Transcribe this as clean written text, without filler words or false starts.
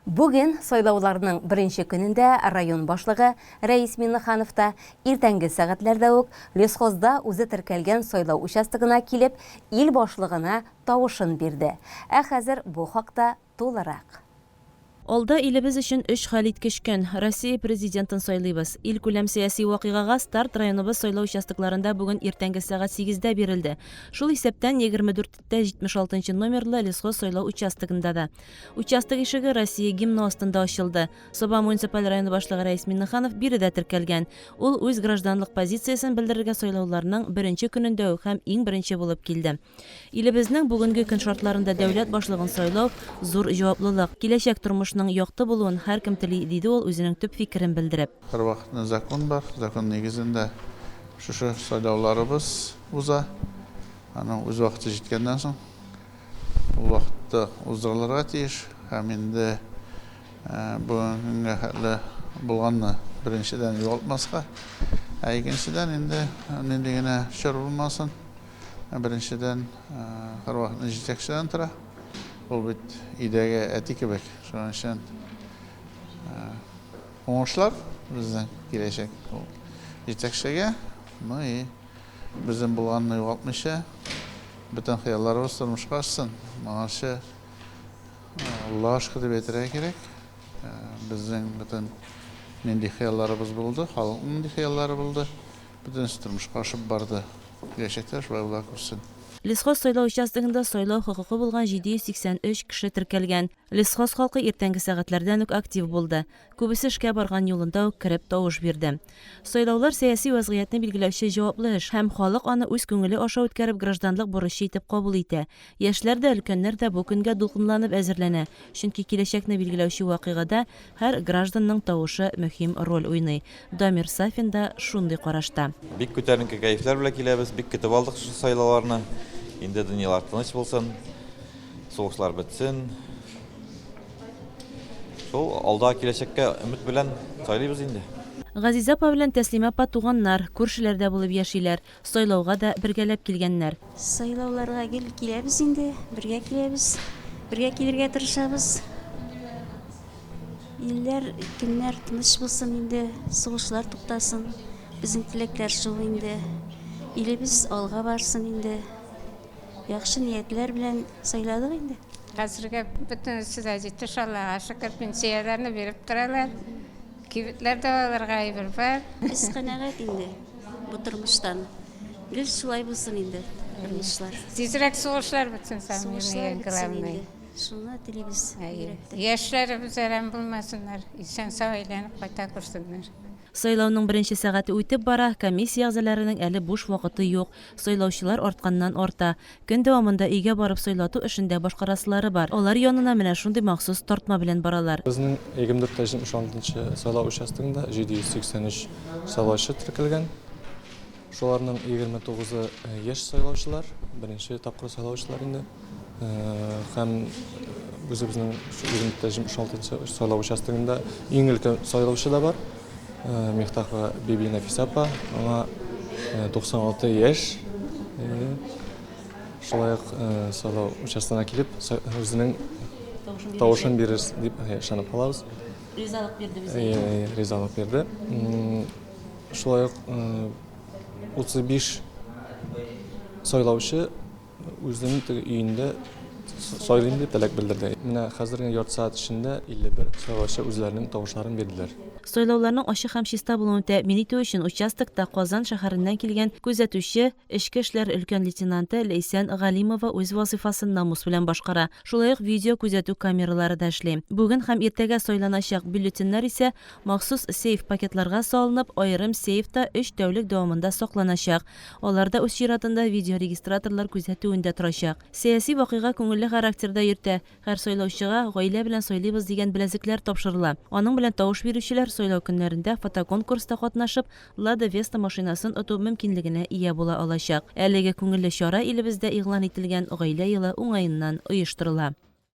Бүген сайлауларның беренче көнендә район башлыгы Рәис Миңнеханов та иртәнге сәгатьләрдә үк Лесхозда үзе теркәлгән сайлау участогына килеп, ил башлыгына тавышын бирде. Ә хәзер бу хакта тулырак. Алда илебез өчен өч хәлиткеч көн, Россия Президентын сайлыйбыз. Илкүләм сәяси вакыйгага старт районыбыз сайлау участокларында бүген иртәнге сәгать сигездә бирелде. Шул исәптән 24 тә 76 нчы номерлы Лесхоз сайлау участогында да. Участок ишеге Россия гимны астында ачылды. Саба муниципаль районы башлыгы Рәис Миңнеханов биредә теркәлгән. Ул үз гражданлык позициясен белдерергә сайлауларның беренче көнендә үк һәм иң беренче булып килде. Илебезнең бүгенге көн шартларында дәүләт башлыгын сайлау, зур җаваплылык. Киләчәк тормышның якты булуын һәркем тели, диде ул үзенең төп фикерен белдереп. Һәрвакытны закон бар, закон нигезендә шушы сайлауларыбыз уза. Аның үз вакыты җиткәннән соң, ул вакытта уздырылырга тиеш. Һәм инде бүгенге көнгә хәтле булганны беренчедән югалтмаска, ә икенчедән инде нинди генә чор булмасын, Беренчедән, һәрвакытны җитәкчедән тора. Ул бит өйдәге әти кебек. Шуның өчен уңышлар безнең киләчәк ул җитәкчегә. Ну и безнең булганны югалтмыйча, бөтен хыялларыбыз тормышка ашсын. Моңарчы Аллага шөкер дип әйтергә кирәк. Безнең бөтен нинди хыялларыбыз булды, халыкның нинди хыяллары булды, бөтенесе тормышка ашып барды. Киләчәктә шулай була күрсен. Лесхоз сайлау участогында сайлау хокукы булган 783 кеше теркәлгән. Лесхоз халкы иртәнге сәгатьләрдән үк актив булды. Күбесе эшкә барган юлында ук кереп тавыш бирде. Сайлаулар сәяси вәзгыятьне билгеләүче җаваплы эш һәм халык аны үз күңеле аша үткәреп гражданлык бурычы итеп кабул итә. Яшьләр дә, өлкәннәр дә бу көнгә дулкынланып әзерләнә, чөнки киләчәкне билгеләүче вакыйгада һәр гражданның тавышы мөһим роль уйный. Дамир Сафин да шундый карашта. Бик күтәренке кәефләр белән киләбез, бик көтеп алдык шушы сайлауларны. Инде дөньялар тыныч булсын, сугышлар бетсен. Шул алдагы киләчәккә өмет белән сайлыйбыз инде. Газизә апа белән Тәслимә апа туганнар, күршеләр дә булып яшиләр. Сайлауга да бергәләп килгәннәр. Сайлауларга гел киләбез инде, бергә киләбез, бергә килергә тырышабыз. Илләр, көннәр тыныч булсын инде, сугышлар туктасын. Безнең теләкләр шул инде. Илебез алга барсын инде. Яхшы ниятләр белән сайладык инде. Хәзергә бөтенесе дә җитеш, Аллага шөкер, пенсияләрне биреп торалар. Кибетләрдә алырга әйбер бар. Без канәгать инде бу тормыштан. Гел шулай булсын инде тормышлар. Тизрәк сугышлар бетсен, самый Сугышлар бетсен главный. инде. Шуны телибез бигрәк тә. Яшьләребез әрәм булмасыннар, исән-сау әйләнеп кайта күрсеннәр. Сайлауның беренче сәгате үтеп бара, комиссия әгъзаларының әле буш вакыты юк. Сайлаучылар артканнан арта. Көн дәвамында өйгә барып сайлату эшен дә башкарасылары бар. Алар янына менә шундый махсус тартма белән баралар. Безнең 24 тә 76 нчы сайлау участогында 783 сайлаучы теркәлгән. Шуларның 29-ы яшь сайлаучылар, беренче тапкыр сайлаучылар инде. Һәм үзебезнең 24 тә 76 нчы сайлау участогында иң өлкән сайлаучы да бар. Мифтахова Биби Нәфисә апа, аңа 96 яшь. Шулай ук сайлау участогына килеп, үзенең тавышын бирер дип ышанып калабыз. Ризалык бирде безгә. Ризалык бирде. Шулай ук 35 сайлаучы Үзенең теге өендә сайлыйм дип теләк белдерде. Менә хәзер генә ярты сәгать эчендә 51 сайлаучы үзләренең тавышларын бирделәр. Сайлауларның ачык һәм чиста булуын тәэмин итү өчен участокта Казан шәһәреннән килгән күзәтүче, эчке эшләр өлкән лейтенанты Ләйсән Галимова үз вазыйфасын намус белән башкара. Шулай ук видеокүзәтү камералары да эшли. Бүген һәм иртәгә сайланачак бюллетеньнәр исә махсус сейф-пакетларга салынып, аерым сейфта өч тәүлек дәвамында сакланачак. Алар да үз чиратында видеорегистраторлар күзәтүендә торачак. Сәяси вакыйга күңелле характерда йөртә. Һәр сайлаучыга Гаилә белән сайлыйбыз дигән беләзекләр тапшырыла. Аның белән тавыш бирүчеләр сайлау көннәрендә фотоконкурста катнашып, Лада Веста машинасын оту мөмкинлегенә ия була алачак. Әлеге күңелле чара илебездә игълан ителгән Гаилә елы уңаеннан оештырыла.